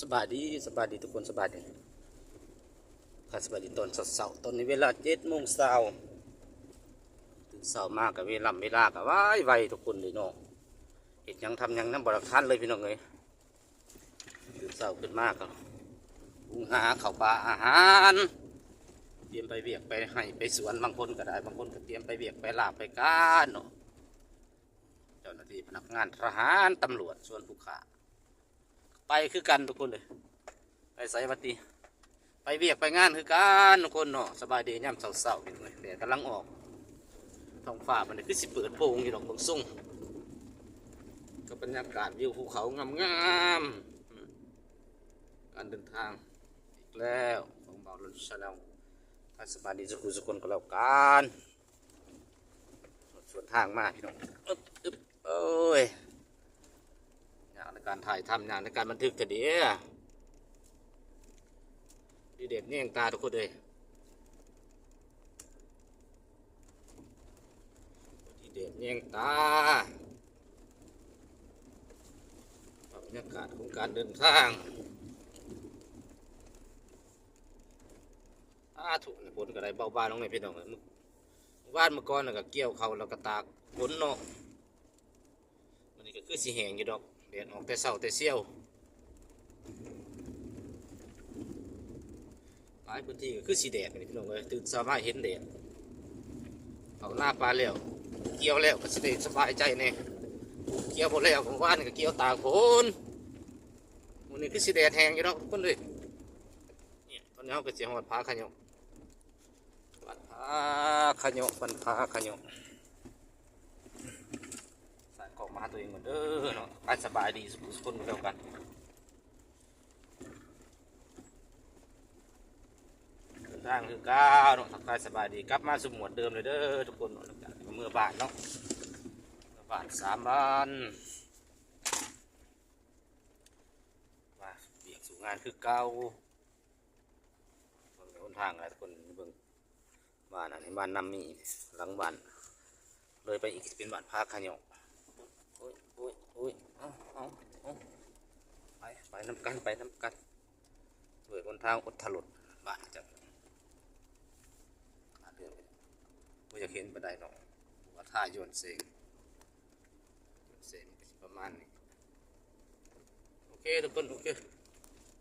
ສະບາຍດີ ສະບາຍດີທຸກຄົນ ສະບາຍດີ ຄັບ ສະບາຍດີຕອນເຊົ້າໆ ຕອນນີ້ເວລາເຈັດໂມງຊາວ ຕື່ນເຊົ້າມາກໍເວລາ ເວລາກໍໄວໄວທຸກຄົນເດ້ເນາະ ເຮັດຫຍັງທຳຫຍັງນຳບໍ່ທັນເລີຍພີ່ນ້ອງເອີຍ. ຕື່ນເຊົ້າຂຶ້ນມາກໍຫຸງຫາເຂົ້າປາອາຫານ ຕຽມໄປວຽກໄປໄຮ່ໄປສວນ ບາງຄົນກໍໄດ້ ບາງຄົນກໍຕຽມໄປວຽກໄປລາໄປການເນາະ ເຈົ້າໜ້າທີ່ພະນັກງານທະຫານຕຳຫຼວດ ສ່ວນຜູ້ຂ້າ ໄປຄືກັນທຸກຄົນເອີຍ ໄປໃສຫວັດດີ ໄປວຽກໄປງານຄືກັນທຸກຄົນເນາະ. ສະບາຍດີຍາມເຊົ້າໆ ພີ່ນ້ອງເອີຍ ແດດກຳລັງອອກ ທ້ອງຟ້າມັນຄືຊິເປີດໂປ່ງຢູ່ດອກ ເບິ່ງຊົງ ກັບບັນຍາກາດວິວພູເຂົາງາມໆ ການເດີນທາງອີກແລ້ວຂອງບ່າວລົນ Channel ທັກສະບາຍດີສູ່ຜູ້ສູ່ຄົນກໍແລ້ວກັນ. ສວນທາງມາພີ່ນ້ອງ ອຶບ ອຶບ ໂອ້ຍ ຍາກໃນການຖ່າຍທຳ ຍາກໃນການບັນທຶກແທ້ເດ ດີແດດແຍງຕາທຸກຄົນເອີຍ ດີແດດແຍງຕາ ບັນຍາກາດຂອງການເດີນທາງ ອາ ທຸກຄົນກໍໄດ້ເບົາບາງລົງແດ່ພີ່ນ້ອງເອີຍ ມື້ວານມື້ກ່ອນກໍກ່ຽວເຂົ້າແລ້ວກໍຕາກຝົນເນາະ ມື້ນີ້ກໍຄືຊິແຫ້ງຢູ່ດອກ ແດດອອກແຕ່ເຊົ້າແຕ່ຊຽວ ຫຼາຍພື້ນທີ່ກໍຄືຊິແດດນີ້ພີ່ນ້ອງເອີຍ ຕື່ນເຊົ້າມາເຫັນແດດ ເຂົ້ານາປາແລ້ວ ກ່ຽວແລ້ວກໍຊິໄດ້ສະບາຍໃຈແດ່ ຜູ້ກ່ຽວບໍ່ແລ້ວ ເມື່ອວານນີ້ກໍກ່ຽວຕາກຝົນ ມື້ນີ້ຄືຊິແດດແຮງຢູ່ດອກທຸກຄົນເອີຍ. ນີ້ ຕອນນີ້ເຮົາກໍຊິຮອດຜາຂະເຍາະ ບ້ານຜາຂະເຍາະ ບ້ານຜາຂະເຍາະ ສາຍກ້ອງມາຫາຕົວເອງກ່ອນເດີເນາະ ໄປ ສະບາຍດີສູ່ຜູ້ສູ່ຄົນກໍແລ້ວກັນ ເດີນທາງຄືເກົ່າເນາະ ທັກທາຍສະບາຍດີ ກັບມາສູ່ໝວດເດີມເລີຍເດີທຸກຄົນເນາະ ຫຼັງຈາກທີ່ມາເມືອບ້ານເນາະ ເມືອບ້ານສາມວັນ ມາວຽກສູ່ງານຄືເກົ່າ ເບິ່ງຫົນທາງຫຼາຍຄົນເບິ່ງ ບ້ານອັນນີ້ບ້ານນ້ຳມີ ຫຼັງບ້ານເລີຍໄປອີກເປັນບ້ານຜາຂະເຍາະ ໂອ້ຍ ໂອ້ຍ ໂອ້ຍ ເອົາ ເອົາ ເອົາ ໄປ ໄປນຳກັນ ໄປນຳກັນ ດ້ວຍຫົນທາງອົດທະລົດ ບ້ານຈັກ ບໍ່ຢາກເຫັນປານໃດເນາະ ວ່າຖ້າຍ້ອນແສງ ຍ້ອນແສງມັນກໍຊິປະມານນີ້ ໂອເຄທຸກຄົນ ໂອເຄ